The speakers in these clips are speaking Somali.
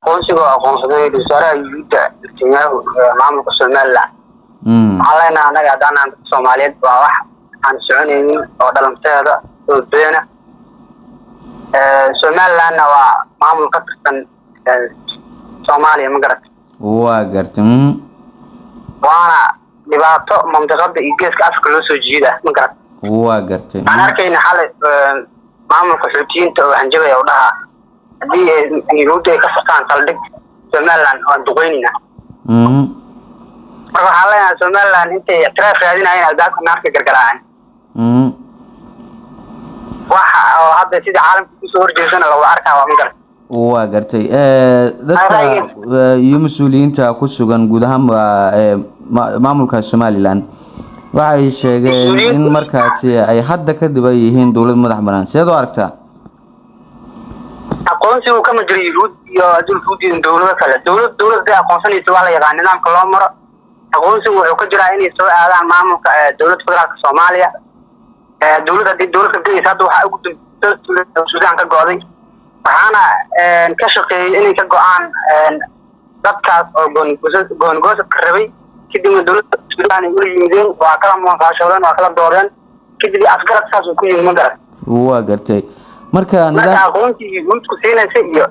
Aqoonsiga oo aqoonsaday wasaaraha Yuhuudda Netanyahu maamulka Somaliland. Waxaan leenahay annaga haddaan dadka Soomaaliyeed, waa wax aan soconaynin oo dhalanteeda oo beena. Somalilandna waa maamul ka tirsan Soomaaliya, ma garat? Waa gartay. Waana dhibaato mandiqada iyo Geeska Afrika loo soo jiida, ma garat? Waa gartay. Waxaan arkayna xalay maamulka Xuutiyiinta oo hanjabaya oo dhahaa haddii Yuhuudda ay ka furtaan saldhig Somaliland waan duqeynayna. Marka waxaan leenahay Somaliland intay ictiraaf raadinayeen albaabka naarka gargaraaceen. Waxa oo hadda sida caalamka kusoo horjeesana lagu arkaa waa, ma garat? Waa gartay. Dadka iyo mas-uuliyiinta ku sugan guud ahaanba maamulka Somaliland waxay sheegeen in markaasi ay hadda kadib ay yihiin dowlad madax banaan. Sideed u aragtaa? Aqoonsigu kama jiro Yuhuud iyo adduunka u diidan dowlado kale. Dowlad haday aqoonsanaysa waa la yaqaan nidaamka loo maro. Aqoonsigu wuxuu ka jiraa inay soo aadaan maamulka Dowladda Federaalka Soomaaliya. Dowlad haddii dowlad ka gaysa, hadda waxaa ugu dambeysay Suudaan ka go'day, waxaana ka shaqeeyey inay ka go'aan dadkaas oo goonigoosadka rabay. Kadibna dowladda Suudaan ay ula yimideen, waa kala munaaqashoodeen, waa kala doodeen, kadib afgarad saas uu ku yimid, ma garat? Waa gartay. Marka marka aqoonsigii Yuhuudku siinaysa iyo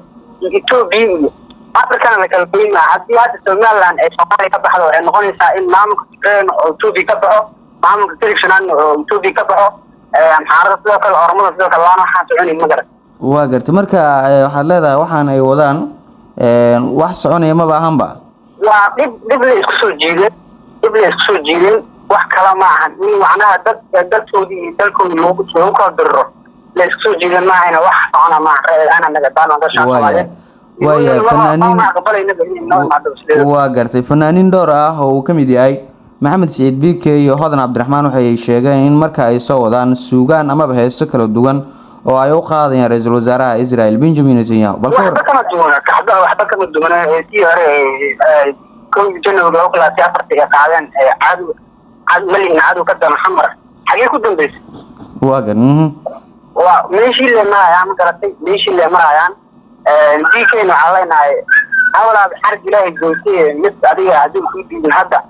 Etoobiya iyo Afrikana la kala goyn maa. Haddii hadda Somaliland ay Soomaaliya ka baxdo, waxay noqonaysaa in maamulka Tigreena oo Etoobiya ka baxo, maamulka Telefishan oo Etoobiya ka baxo, Amxaarada sidoo kale, Oromada sidoo kale. Waana waxaan soconayn, ma garat? Waa gartay. Marka waxaad leedahay waxaan ay wadaan wax soconaya maba ahanba. Waa dhib la isku soo jiiday, dhib la isku soo jiiday, wax kala ma ahan. In macnaha dad dalkoodii iyo dalkoodii lagu kala diriro la isku soo jiidan maahayna, wax socona maaha. Ana naga daan dadka Soomaaliyeed. Waaya, fanaaniin waa gartay. Fanaaniin dhowr ah oo uu ka mid yahay Maxamed Siciid Bike iyo Hodan Cabdiraxmaan waxay sheegeen in marka ay soo wadaan suugaan amaba heeso kala duwan oo ay u qaadayaan ra-iisul wasaaraha Israel Benjamin Netanyahu. Bal waxba kama duwana kaxda, waxba kama duwana heesihii hore 1 January 2024 ay qaadeen, cadow cadow malihna cadow ka dana Xamar. Xagee ku dambeysay? Waa gar. Waa meeshii le marayaan, ma garatay? Meeshii le marayaan. Dkna waxaan leenahay hawlaad xarig Ilaahay goysay mid adiga haddii kuu diidin hadda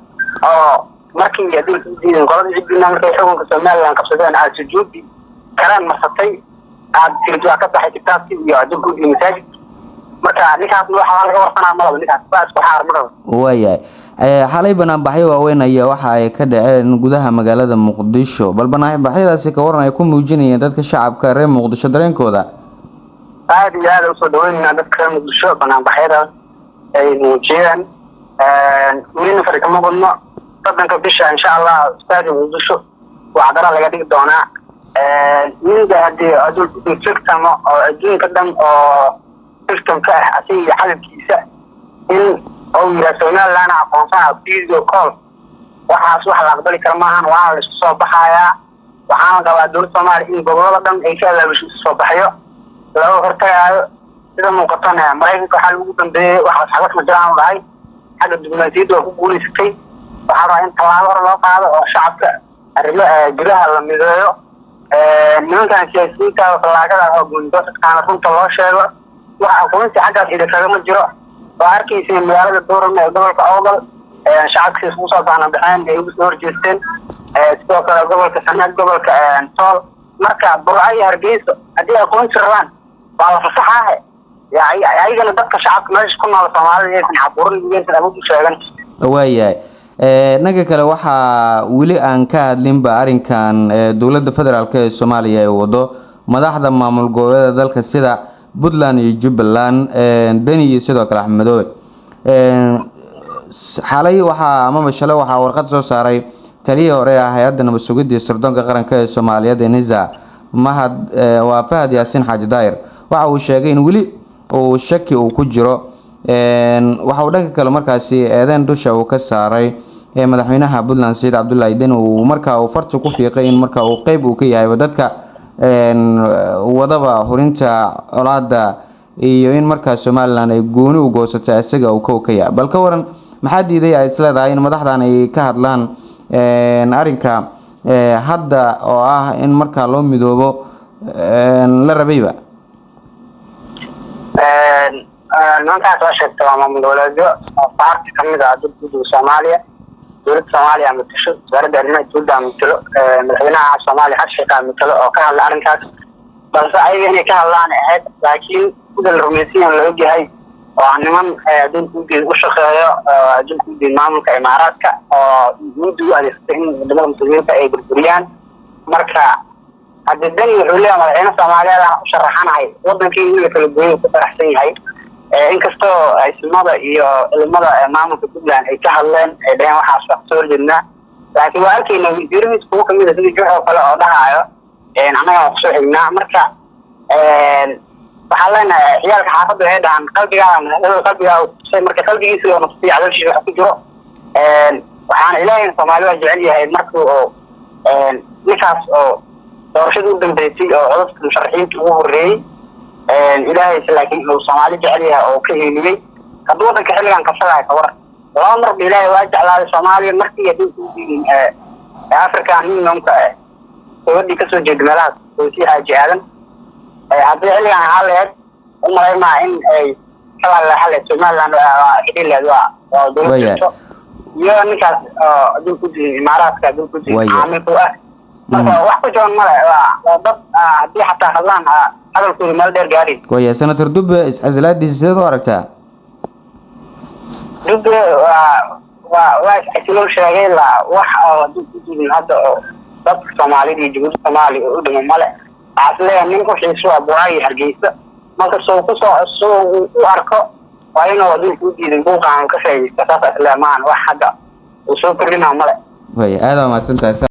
oo markii haddii kuu diidin qoladii ciddiina markay xukunka Somaliland qabsadeen aad sujuudi karaan marsatay, aad tirid waa ka baxay kitaabkii iyo haddii kuu diidin masaajid. Marka ninkaasna waxaa laga warsanaa malaba, ninkaas waa isku xaar maraba. Waayahay. Xalay banaanbaxyo waaweyn ayaa waxa ay ka dhaceen gudaha magaalada Muqdisho. Bal banaanbaxyadaasi ka waran ay ku muujinayeen dadka shacabka reer Muqdisho dareenkooda? Aad iyo aad usoo dhaweynayna dadka reer Muqdisho banaanbaxyadaas ay muujiyeen. Welina fari kama qodno. 30-ka bisha, insha Allah, istaadi Muqdisho wacdara laga dhigi doonaa. Ninka haddii adduunka victim oo adduunka dhan oo victim ka ah asiga iyo xadadkiisa in uu yihaa Somaliland aqoonsana video call, waxaas wax la aqbali kara maahan. Waana la isku soo baxayaa. Waxaana qabaa dowladda Soomaaliya in gobolada dhan ay ka abaabusho isu soo baxyo laga hortagaayo. Sida muuqatana Maraykanka waxaa lagu dambeeyey waxaas xabad ma jiraan dhahay. Xagga diblomaasiyadda waa ku guulaysatay. Waxaa rabaa in tallaabo hore loo qaado oo shacabka arrimo gudaha la mideeyo, nimankan siyaasiyiinta fallaagada oo goonigosadkaana runta loo sheego. Wax aqoonsi xaggaas idin jiro. Waa arkaysa magaalada Boorame ee gobolka Awdal shacabka iskugu soo baanabaxeen ay ugu soo horjeesteen, sidoo kale gobolka Sanaag, gobolka Sool. Marka Burco iyo Hargeysa haddii aqoonsi rabaan waa la fasaxaahe. Ayagana dadka shacabka meesha ku nool Soomaalida yaysan caburin, yaysan awood u sheegan. Waayahay. Dhanka kale, waxaa weli aan ka hadlinba arrinkan dowladda federaalk ee Soomaaliya ay wado madaxda maamul goboleeda dalka sida Puntland iyo Jubbaland, Deni iyo sidoo kale Axmed Madoobe. Xalay waxaa amaba shalay waxaa warqad soo saaray taliyihii hore ee hay-adda nabad sugidda iyo sirdoonka qaranka ee Soomaaliyeed ee NISA, Mahad waa Fahad Yaasiin Xaaji Daahir. Waxa uu sheegay in weli uu shaki uu ku jiro. Waxa uu dhanka kale markaasi eedeyn dusha uu ka saaray madaxweynaha Puntland Saciid Cabdullaahi Deni, uu markaa uu farta ku fiiqay in marka uu qeyb uu ka yahay dadka wadaba hurinta colaada iyo in markaa Somaliland ay gooni u goosatay isaga uu kow ka yahay. Bal ka waran, maxaa diiday ay isleedahay in madaxdan ay ka hadlaan arrinka hadda oo ah in markaa loo midoobo la rabayba? Nimankaas waa sheegta, waa maamul goboleedyo oo baarti kamid ah dowladda Soomaaliya. Dowladda Soomaaliya matasho, wasaaradda arrimaha dowladda matalo, madaxweynaha Soomaaliya Xasan Sheekh matalo oo ka hadla arrinkaas, balse ayaga inay ka hadlaan ahayd. Laakiin sida la rumaysan yahay, la ogyahay, waa niman adduunka ugeed u shaqeeyo, adduunka ugeed maamulka Imaaraadka oo mudda u adeegsatay in wadamada muslimiinta ay burburiyaan. Marka hadda Deni wuxuu leeyahay madaxweyne Soomaaliyeed aan u sharaxanahay, wadankii in la kala gooyo ku faraxsan yahay. Inkastoo ismada iyo ciidamada maamulka Puntland ay ka hadleen, ay dhaheen waxaas wax soo horjeednaa, laakiin waa arkayna wasiiradiis kuwo kamid a sida Juux oo kale oo dhahaayo annaga waan kusoo xignaa. Marka waxaan leenahay ciyaalka xaafadda waxay dhahaan qalbigaada qalbigaa tusay. Marka qalbigiisa oo nafsiya calooshiisa wax ku jiro, waxaana Ilaahay Soomaali waa jecel yahay. Markii oo ninkaas oo doorashadii u dambeysay oo codadka musharaxiinta ugu horreeyey, Ilaahayse laakiin uu Soomaali jecel yahay oo ka heliyey. Hadduu waddanka xilligan qabsadahay, ka waran? Laba marba Ilaahay waa jeclaaday Soomaaliya. Markii haddii ku diidin African Unionka gabadhii kasoo jeeda meelahaas, Fawsiya Xaaji Aadan, haddii xilligan ahaa laheyd, u malaymaa in ay ka laleexan Somaliland xidhiir leed waa dowlad jirto iyo ninkaas oo adduunka ku jirin, Imaaraadka adduunka ku jirin caamilku ah. Marka wax ku jaban male, waa dad haddii xataa hadlaan hadalkooda meel dheer gaadhin. Waya, Senator Dube iscasilaadiisa sideed u aragtaa? Dube waa iscasilow sheegay la wax oo adduunka ku jirin hadda oo dadka Soomaalida iyo Jabuuti Soomaaliya oo u dhimo male. Waxaa is leeyahay nin ku xiiso waa Buraa iyo Hargeysa. Marka soo kusoo soo u arko waa inuu adduunka u diidan buuqaan ka faa'iidaysta, saas is leeyahay. Maan wax hadda uu soo kordhinaa male. Waya, aada waa mahadsantahay.